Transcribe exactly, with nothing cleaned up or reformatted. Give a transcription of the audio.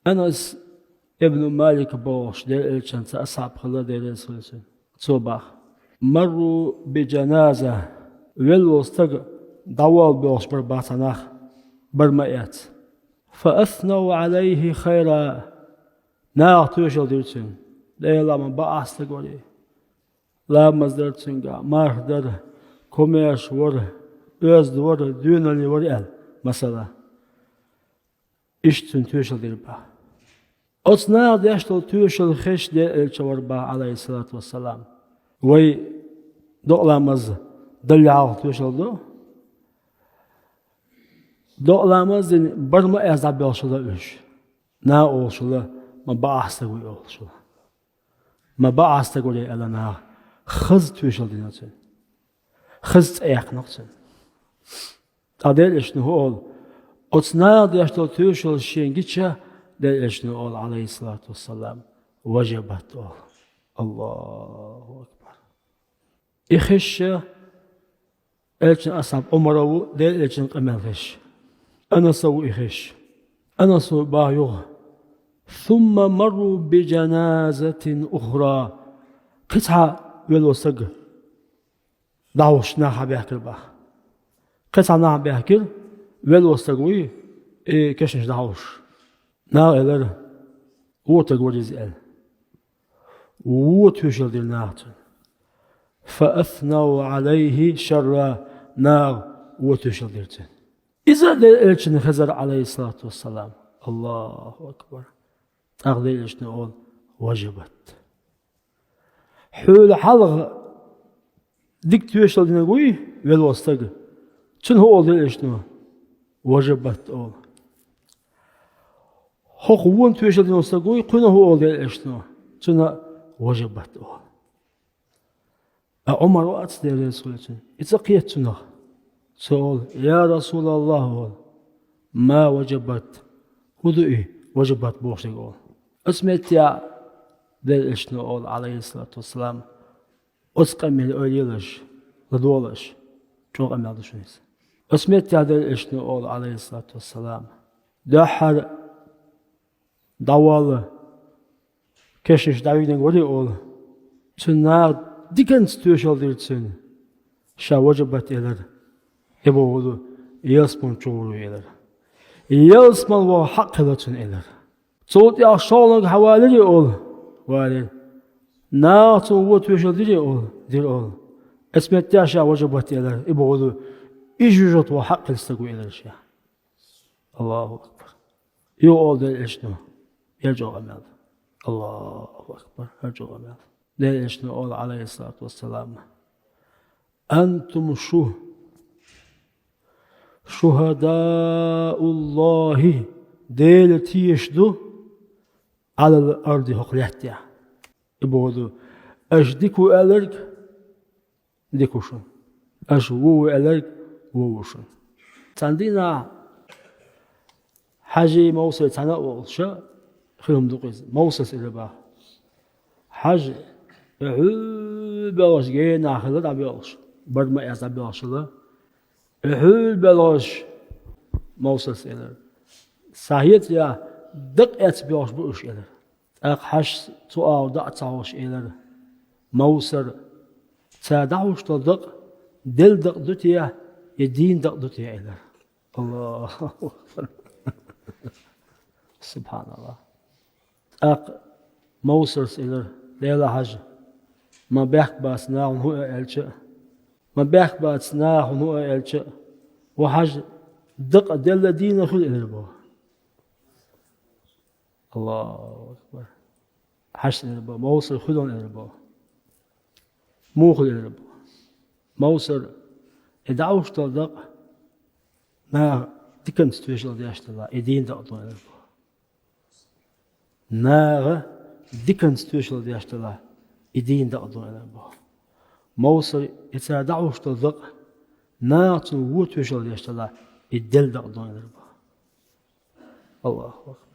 Анас ибн Малик бохуш Делан элчанца асхьаб хилла, Дела реза хуьлда цунна. Цо бах: «Марру би жаназа». Велла волу стаг дӀаволла боьлхуш бара бах цхьа нах, бара ма эцна. «Фа аснау алайхи хайра». Наха тоьшалла дира цуьнан. Дела ма бакъахь стаг вара. Ламаз дара цуьнгахь, марха дара, комаьрша вара, оьзда вара, доьналла вара аьлла, масала. Иштта цуьнан тоьшалла дира бах. Оцу наха деш долу тоьшалла хезча Делан элча вара бах, алейхиссалату вассалам. Вай докъа ламаз даллехь хьалха тоьшалла до? Докъа ламаз дина бара ма эцна дӀабоьлхуш хилла уьш. Наха олуш хилла, ма бакъахь стаг ву олуш хилла. Ма бакъахь стаг вара аьлла наха. Хаза тоьшалла дина цуьнан. Хаза цӀе яьккхина цуьнан. Ткъа Делан элчано хӀун олу? Оцу наха деш долу тоьшалла шена гича, Делан элчано олу, алейхиссалату вассалам, важабат олу. Аллаху акбар. И хезча, элчанан асхьаб Ӏумара ву, Делан элчанан къамел хезча. Анаса ву и хезча. Анаса бах юха: «Сумма марру би жаназатин ухра». Кхин цхьа велла стаг дӀахьуш нах хьабаьхкира бах. Кхин цхьа нах баьхкира, велла стаг вуй, и кешнаш дӀахьуш. Наха элира, вон стаг вара иза аьлла. Вон тоьшалла дира наха цунна. «Фа аснау алайхи шарра», наха вон тоьшалла дира цунна. Иза Делан элчанна хезара, алейхиссалату вассалам. Аллаху акбар. ТӀаккха Делан элчано олу: «Важабат». Хьуьлла хьалха дика тоьшалла динарг вуй велла стаг, цунна хӀун олу Делан элчано? «Важабат» олу. ХӀокху вон тоьшалла дина стаг вуй, кхуьнан хӀун олу Делан элчано? Цунна «важабат» олу. Ткъа Ӏумар вац, Дела реза хуьлда цунна, и ца кхета цунах. Цо олу: «Я Расулаллах», олу, «ма важабат». ХӀун ду и важабат бохуш дерг олу? Оцу меттехь Делан элчано олу, алейхиссалату вассалам, оцу къамеле ойла елаш, ладогӀалаш, чӀогӀа къамел ду шуна иза. Оцу меттехь Делан элчано олу, алейхиссалату вассалам, дуьххьара дӀаволла, кешнаш дӀавигнарг вара олу. Цуьнан наха диканца тоьшалла дира цуьнан. Ша «важабат» элира. И бохург ду, ялсамани чу гӀур ву элира. Ялсамани ваха хьакъ хилла цуьнан элира. Цул тӀаьхьа шолгӀаниг хьавалира олу. Валийра. Наха цунна вон тоьшалла дира олу, дира олу. Оцу меттехь ша «важабат» элира. И бохург ду, и жоьжахате ваха хьакъ хилла стаг ву элира ша. Аллаху акбар. Юха олу Делан элчано, хӀара чӀогӀа къамел ду. Аллаху акбар, хӀара чӀогӀа къамел ду. Делан элчано олу, алейхиссалату вассалам: «Антум шу-, шухадауллахи», Дела тешаш ду, «алал арди», хӀокху лаьттахь. И бохург ду, аша дика ву аьлларг дика ву шуна. Аша вон ву аьлларг вон ву шуна. Цхьана дийнахь Хьажи Мовсар цхьаьна а волуш, хилла ма ду-кх иза, Мовсарс элира бах. Хьажа, и хьуьлла боьлхуш генахь хилла дӀабоьлхуш, бара ма эцна дӀабоьлхуш хилла. И хьуьлла боьлхуш, Мовсарс элира, схьахетарехь, дакъа эцна боьлхуш бу уьш элира. ТӀаккха Хьажас цу агӀор дӀа а ца хьош элира: «Мовсар, цара дӀахьуш долу дакъа делла дакъа ду те, я дийна дакъа ду те?» — элира. Аллаху акбар. Субханаллах. ТӀаккха Мовсарс элира: «Лела, Хьажа, ма бехк бац наха хӀун а аьлча а, ма бехк бац наха хӀун а аьлча а, ва Хьажа, дакъа делла дийна хуьлу», — элира боху. Аллаху акбар. Хьажас элира боху, Мовсар хуьлу элира боху. Муха хуьлу элира боху? Мовсар, и дӀахьуш долу дакъа наха диканца тоьшалла деш делахь, и дийна дакъа ду элира боху. Наха диканца тоьшалла деш делахь, и дийна дакъа ду элира боху. Мовсар, и цара дӀахьуш долу дакъа наха цунна вон тоьшалла деш делахь, и делла дакъа ду элира боху. Аллаху акбар.